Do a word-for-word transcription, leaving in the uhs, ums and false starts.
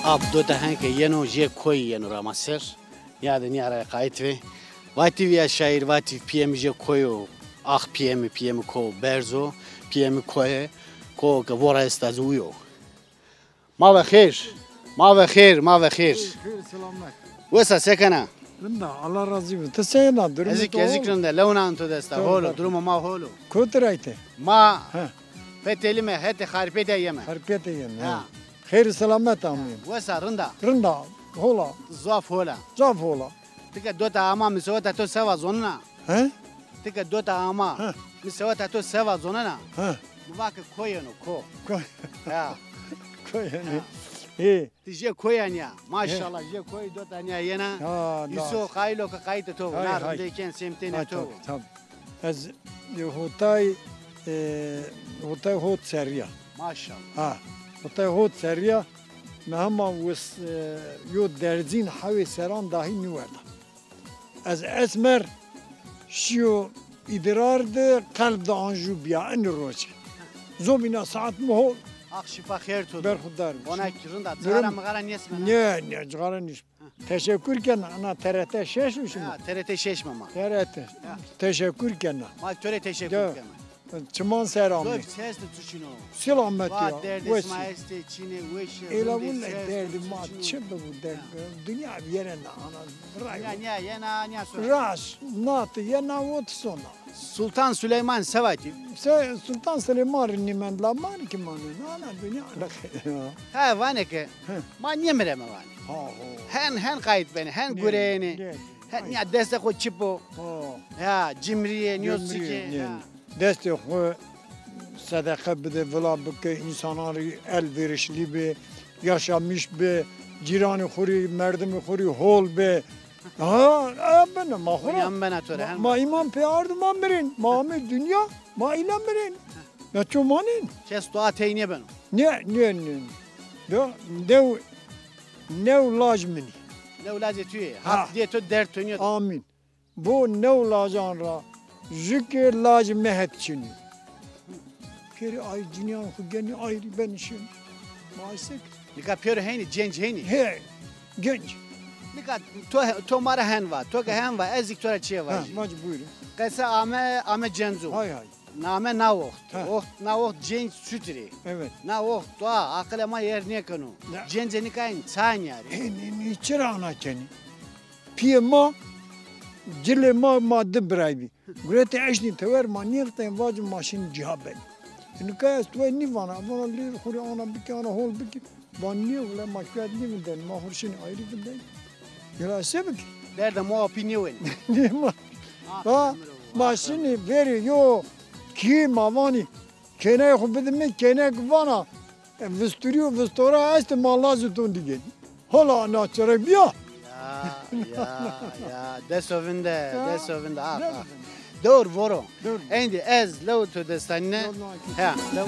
Ap do te hen ke yeno, jê koyî yeno ra ma ser. Nîya de nîya ra qayît vê. Vatî vîya şaîr, vatî pîyê mi jê koy o, ax pîyê mi, pîyê mi ko berz o, pîyê mi koye, ko ke vora esta zî uyo. Ma ve xêr, ma ve xêr, ma ve xêr. Xêr, xêr, selamet. Wes a, se kena? Rind a, Allah razî bo. Ti se yena, durumê to? Ezik, ezik rind a, lewna in to desta, hol o, durumê ma hol o. Kotî ra yê ti? Ma He. Petelîme, hetê Xarpêtîya yeme. Xarpêtîya yeme, ha. Xêr û selamet amî. Wes a, rind a? Rind a, hol a. Zaf hol a. Zaf hol a. Ti ke dota ama, mi seweta to se va zonena? He? Ti ke dota ama, He. mi seweta to se va zonena? He. Mi va ke koy yeno, ko. Ko-, Ya. Koy yeno. Ya. Ê. Ti jê koyan ya. Maşallah, jê koyî dota nîya yena. Ha, îso qayîl o ke qayîtê to bo. Hay, na hay. Rindê kên semtênê to bo. Tabii, tabii. Ez, e, hotay, e, hotay hot serrî ya. Maşallah. Ha, hotay hot serrî ya. Mi hema wis, e, yo derzîn hewê seran dahî nîwerda. Ez esmer şîyo îdrar de, qelb de anjû bîya inî roce. Zobîna saet mi hol. Haq şîfa xêr to do. Berxudar bî. Ona ki rind a, cixara mixara nêsmena? Nê, nê, cixara nêsmena. Teşekkür kena, ana T R T şeş mi şima? Ha, T R T şeş mi ma? T R T. Ya. Teşekkür kena. Ma to rê teşekkür kena. Çiman ser amê. Zor ses de tu çin o. Selamet ya. Va derdê sima estê, çin ê, weş ê, rindê ses de tu çin o. Êla wile derdê ma çi bibo derd. Dinya vîyerena ana. Ray. Nîya, nîya yena, nîya sona. Raş, nati yena, ot sona. Sultan Süleyman se vatî? Se, Sultan Süleyman rê nîmend la ma rê kî maneno. Ana dinya ne xeyr ya. Ha, vanê ke ma nêmireme vanê. Ha, ho. Hen, hen qayît benê, hen gureyênê. Hen nîya destê xo çip o. Ha. Ya, cimrî yê, nîyo sikê. Cimrî yê, ha. Destê xo sedeqe bide, vila bike, însanan rê elverişlî bê, yaşamîş bê, cîranê xo rê, merdimê xo rê hol bê. Ha, e, bena, ma xo ra. Yan bena to rê, ma, ma îman pê ardo, ma mirên. Ma amê dinya, ma îla mirên. Ya ço manên? Kes dua tey nêbeno. Nê, nê, nê. Do, new, new laj min î. New lajê tu yê. Ha. Haq dîyê to derd to nîyo. Amîn. Bo new lajan ra jû ke lajê mi het çin î. Pêrê ay cinîyan xo genî ayrî benî şin. Ma ay se kir? Nika pêro heynî, cenc heynî? He, genc. Nika to, to ma ra hen va, to ke hen va, ez zî to ra çîyê vajî. Ha, vacî, buyurun. Qese ame, ame cenc o. Hay hay. Name na oxt. Ha. Oxt, na oxt cenc sutir ê. Evet. Na oxt doa, aqilê ma yer nêkeno. Ya. Cencê nika ên çayn yarî. Ê, nê, nê, çira ana kenî? Pîyê ma cilê ma, ma di biray bî. Guretê eştî tewer, ma nêrtên vacî ma şin cîha benî. Nika ez tuwe nîvana, vana lêr xo rê ana bikî, ana hol bikî. Van nîyo, wele ma kuyet nêvindenî, ma xo rê şinî ayrî vindenî. Yela se bikî? Derdê ma apî nêwenî. Nê ma. Ah, ha, emir o, ma ah, şinî verê yo kî ma vanî, kêneyê xo bide mi, kênek vana, e, visturî û vistora estê, ma lazê to nîgenî. Hola na çerek bîya. Ya, ya, ya. Deso vinde, deso vinde. Ah, ah. Dewr voro. Dewr. Endî ez lew to destanîne. He, lew.